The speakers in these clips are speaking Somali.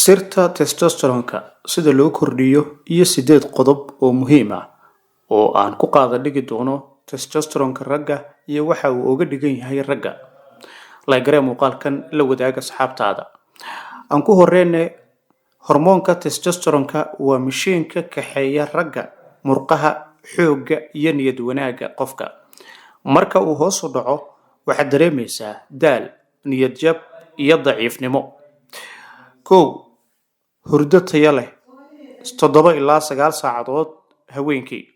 Sirta testosterone-ka sida loo kordhiyo iyo 8 qodob oo muhiim ah oo aan ku qaada dhigi doono testosterone-ka ragga iyo waxa uu uga dhigan yahay ragga. Like-garee muuqaalkan, la wadaag asxaabtaada. Aan ku horeyne, hormoonka testosterone-ka waa mishiinka kaxeeya ragga, murqaha, xoogga iyo niyad wanaagga qofka. Marka uu hoos u dhaco, waxaad dareemaysaa daal, niyad jab iyo daciifnimo. 1, hurdo tayo leh, 7 ilaa 9 saacadood haweenkii.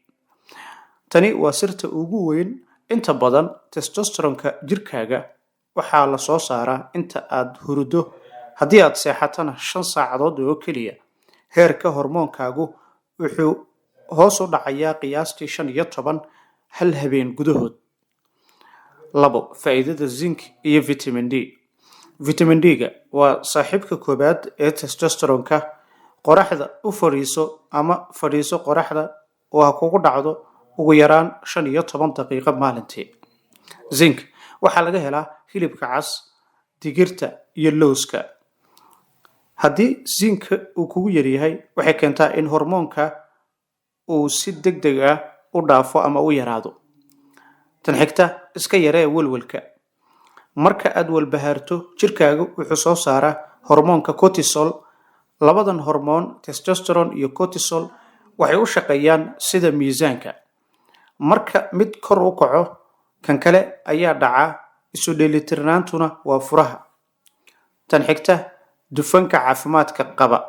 Tani waa sirta ugu weyn. Inta badan testosterone-ka jirkaaga waxaa la soo saaraa inta aad hurdo. Haddii aad seexatana 5 saacadood oo keliya, heerka hormoonkaagu wuxuu hoos u dhacayaa qiyaastii 15 hal habeen gudahood. 2, faa'iidada zinc iyo vitamin D. Vitamin D-ga waa saaxiibka koowaad ee testosterone-ka. Qoraxda u fadhiiso ama fadhiiso qoraxda oo ha kugu dhacdo ugu yaraan 15 daqiiqo maalintii. Zinc waxaa laga helaa hilibka cas, digirta iyo lowska. Haddii zinc uu kugu yaryahay, waxay keentaa in hormoonka uu si degdeg ah u dhaafo ama u yaraado. Tan xigta, iska yaree walwalka. Marka aad walbahaarto, jirkaagu wuxuu soo saaraa hormoonka cortisol. Labadan hormoon, testosterone iyo cortisol, waxay u shaqeeyaan sida miisaanka. Marka mid kor u kaco, kan kale ayaa dhaca. Isu dheelitirnaantuna waa furaha. Tan xigta, dufanka caafimaadka qaba.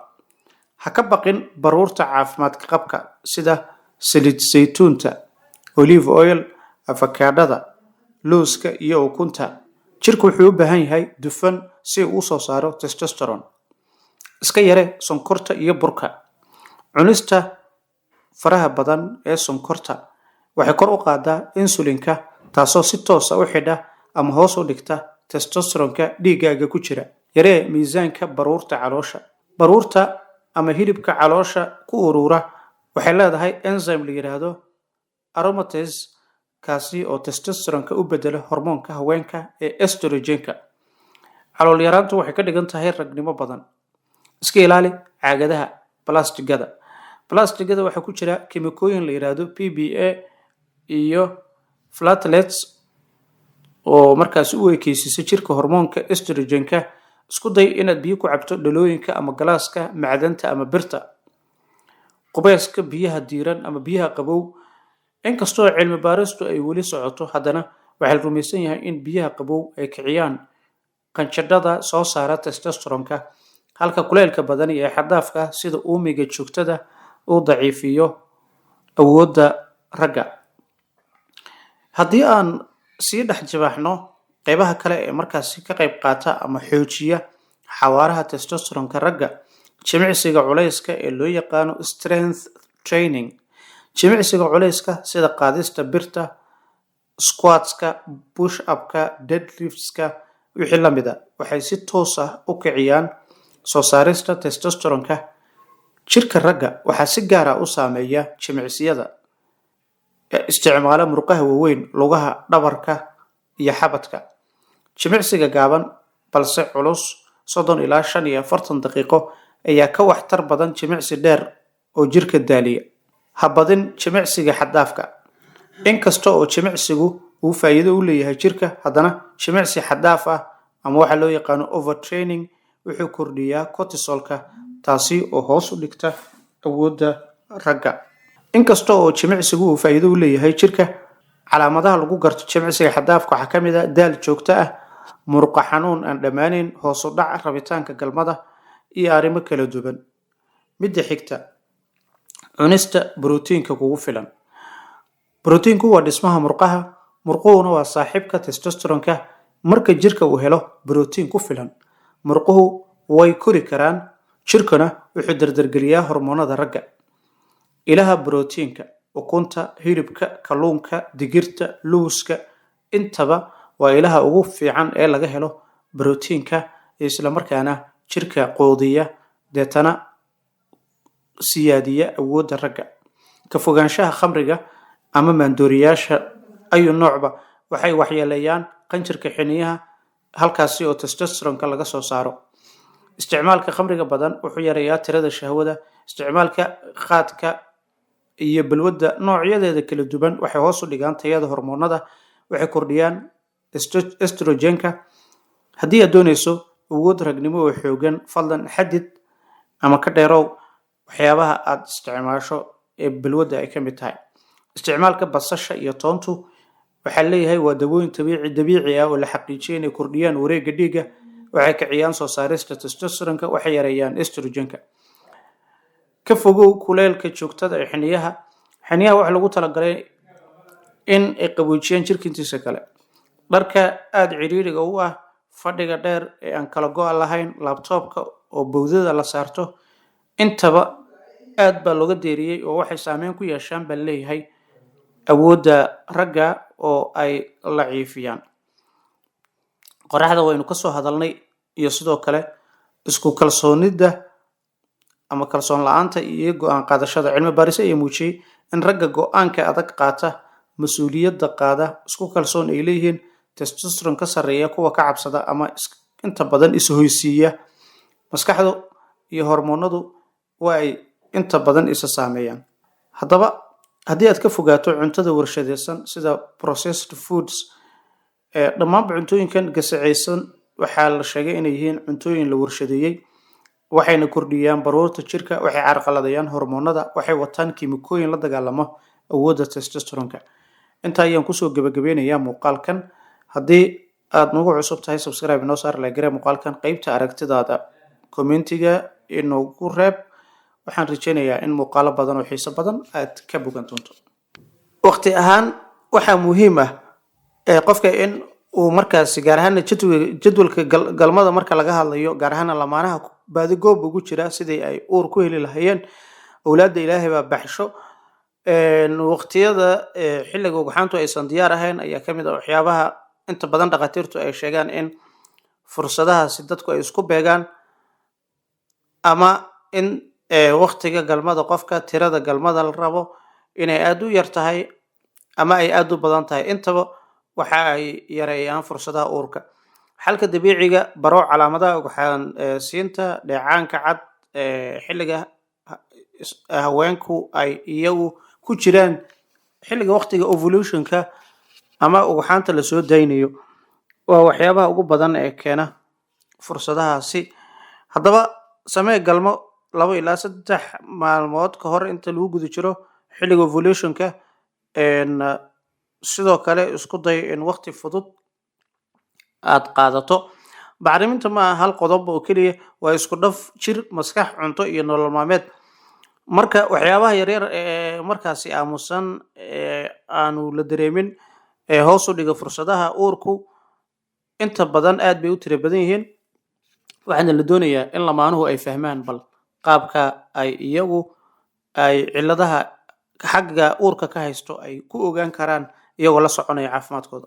Ha ka baqin baruurta caafimaadka qabka sida saliid saytuunta, olive oil, afakaadhada, lowska iyo ukunta. Jirku wuxuu u baahan yahay dufan si uu u soo saaro testosterone. Iska yare sonkorta iyo burka. Cunista faraha badan ee sonkorta waxay kor u qaadaa insulinka, taasoo si toosa u xidha ama hoos u dhigta testosteronka dhiiggaaga ku jira. Yaree miisaanka baruurta caloosha. Baruurta ama hilibka caloosha ku urura waxay leedahay enzyme la yidhaahdo aromatase, kaasi oo testosteronka u bedela hormoonka haweenka ee estrogenka. Calool yaraantu waxay ka dhigan tahay ragnimo badan. Iska ilaali caagadaha balaastigada. Balaastigada waxaa ku jira kimikooyin la yidhaahdo BPA iyo phthalates oo markaasi u ekeysisa jirka hormoonka estrogenka. Isku day inaad biyo ku cabto dhalooyinka ama galaaska macdanta ama birta. Qubeyska biyaha diiran ama biyaha qabow. Inkastoo cilmi baaristu ay weli socoto, haddana waxaa la rumaysan yahay in biyaha qabow ay kiciyaan qanjidhada soo saara testosteronka, halka kuleylka badani ee xad-dhaafka sida uumiga joogtada uu daciifiyo awoodda ragga. Haddii aan sii dhex jibaaxno qeybaha kale ee markaasi ka qayb qaata ama xoojiya xawaaraha testosteronka ragga: jimicsiga culayska ee loo yaqaano strength training. Jimicsiga culayska sida qaadista birta, squatska, push upka, deadliftska, wixii la mida, waxay si toos ah u kiciyaan soo saarista testosteronka jirka. Ragga waxaa si gaar ah u saameeya jimicsiyada isticmaala murqaha waaweyn, lugaha, dhabarka iyo xabadka. Jimicsiga gaaban balse culus, 30 ilaa 45 daqiiqo, ayaa ka waxtar badan jimicsi dheer oo jirka daaliya. Ha badin jimicsiga xad-dhaafka. Inkasta oo jimicsigu uu faa'iido u leeyahay jirka, haddana jimicsi xad-dhaaf ah ama waxa loo yaqaano overtraining wuxuu kordhiyaa cortisolka, taasi oo hoos u dhigta awoodda ragga. Inkasta oo jimicsigu uu faa'iido u leeyahay jirka, calaamadaha lagu garto jimicsiga xad-dhaafka waxaa ka mid ah daal joogto ah, murqo xanuun aan dhammaanayn, hoos u dhaca rabitaanka galmada iyo arrimo kala duwan. Midda xigta, cunista borotiinka kugu filan. Borotiinku waa dhismaha murqaha, murquhuna waa saaxiibka testosteronka. Marka jirka uu helo borotiin ku filan, murquhu way kori karaan, jirkuna wuxuu dardargeliyaa hormoonada ragga. Ilaha borotiinka: ukunta, hilibka, kalluunka, digirta, lowska, intaba waa ilaha ugu fiican ee laga helo borotiinka, islamarkaana jirka quudiya, deetana siyaadiya awoodda ragga. Ka fogaanshaha khamriga ama maandooriyaasha ayu noocba waxay waxyeeleeyaan qanjirka xiniyaha, halkaasi oo testosteronka laga soo saaro. Isticmaalka khamriga badan wuxuu yareeyaa tirada shahwada. Isticmaalka qaadka iyo balwadda noocyadeeda kala duwan waxay hoos u dhigaan tayada hormoonada, waxay kordhiyaan estrogenka. Haddii aad dooneyso awood ragnimo oo xoogan, fadlan xadid ama ka dheerow waxyaabaha aad isticmaasho ee balwadda ay ka mid tahay. Isticmaalka basasha iyo toontu waxaa leeyahay waa dawooyin dabiici ah oo la xaqiijiyay inay kordhiyaan wareegga dhiigga, waxay kiciyaan soo saarista testosteronka, waxay yareeyaan estrogenka. Ka fogow kuleylka joogtada ee xiniyaha. Xiniyaha waxaa lagu talagalay in ay qaboojiyaan jirka intiisa kale. Dharka aada ciriiriga u ah, fadhiga dheer ee aan kala go' lahayn, laptopka oo bowdada la saarto, intaba aad baa looga deeriyey oo waxay saameyn ku yeeshaan baa leeyahay awoodda ragga oo ay laciifiyaan. Qoraxda waynu kasoo hadalnay, iyo sidoo kale isku kalsoonida ama kalsoon la-aanta iyo go-aan qaadashada. Cilmi baaris ayaa muujiyey in ragga go-aanka adag qaata, mas-uuliyadda qaada, isku kalsoon ay leeyihiin testosteron ka sarreeya kuwa ka cabsada ama inta badan ishoysiiya. Maskaxdu iyo hormoonadu waa ay inta badan isa saameeyaan. Haddaba haddii aad ka fogaato cuntada warshadaysan sida processed foods, dhammaanba cuntooyinkan gasacaysan waxaa la sheegay inay yihiin cuntooyin la warshadeeyey, waxayna kordhiyaan baruurta jirka, waxay carqaladayaan hormoonada, waxay wataan kiimikooyin la dagaalamo awoodda testosteronka. Intaa ayaan kusoo gabagabeynayaa muuqaalkan. Haddii aad nagu cusub tahay, subscribe inoo saar, like garee muuqaalkan, qeybta aragtidaada commentiga inoogu reeb. Waxaan rajeynayaa in muuqaalo badan oo xiiso badan aad ka bogan doonto. Waqti ahaan waxaa muhiim ah qofka in uu markaasi, gaar ahaana jadwalka galmada marka laga hadlayo, gaar ahaana lamaanaha baadigoob ugu jira sidii ay uur ku heli lahayeen, owlaadda Ilaahay baa baxsho, waqtiyada xilliga ugxaantu aysan diyaar ahayn ayaa kamid ah waxyaabaha inta badan dhakhaatiirtu ay sheegaan in fursadahaasi dadku ay isku beegaan, ama in waqtiga galmada qofka, tirada galmada la rabo inay aada u yar tahay ama ay aada u badan tahay, intaba waxa ay yareeyaan fursadaha uurka. Xalka dabiiciga: baro calaamadaha ugxaan siinta, dheecaanka cad xilliga haweenku ay iyagu ku jiraan xilliga waqtiga ovulationka ama ugxaanta lasoo daynayo, waa waxyaabaha ugu badan ee keena fursadahaasi. Haddaba samee galmo 2 ilaa 3 maalmood ka hor inta lagu guda jiro xilliga ovulationka. Sidoo kale isku day in waqti fudud aad qaadato. Bacriminta ma aha hal qodob oo keliya, waa isku dhaf jir, maskax, cunto iyo nolol maalmeed. Marka waxyaabaha yaryar ee markaasi aamusan ee aanu la dareemin ee hoos u dhiga fursadaha uurku inta badan aad bay u tiro badan yihiin, waxaana la doonayaa in lamaanuhu ay fahmaan bal qaabka ay iyagu ay ciladaha xagga uurka ka haysto ay ku ogaan karaan iyagoo la soconaya caafimaadkooda.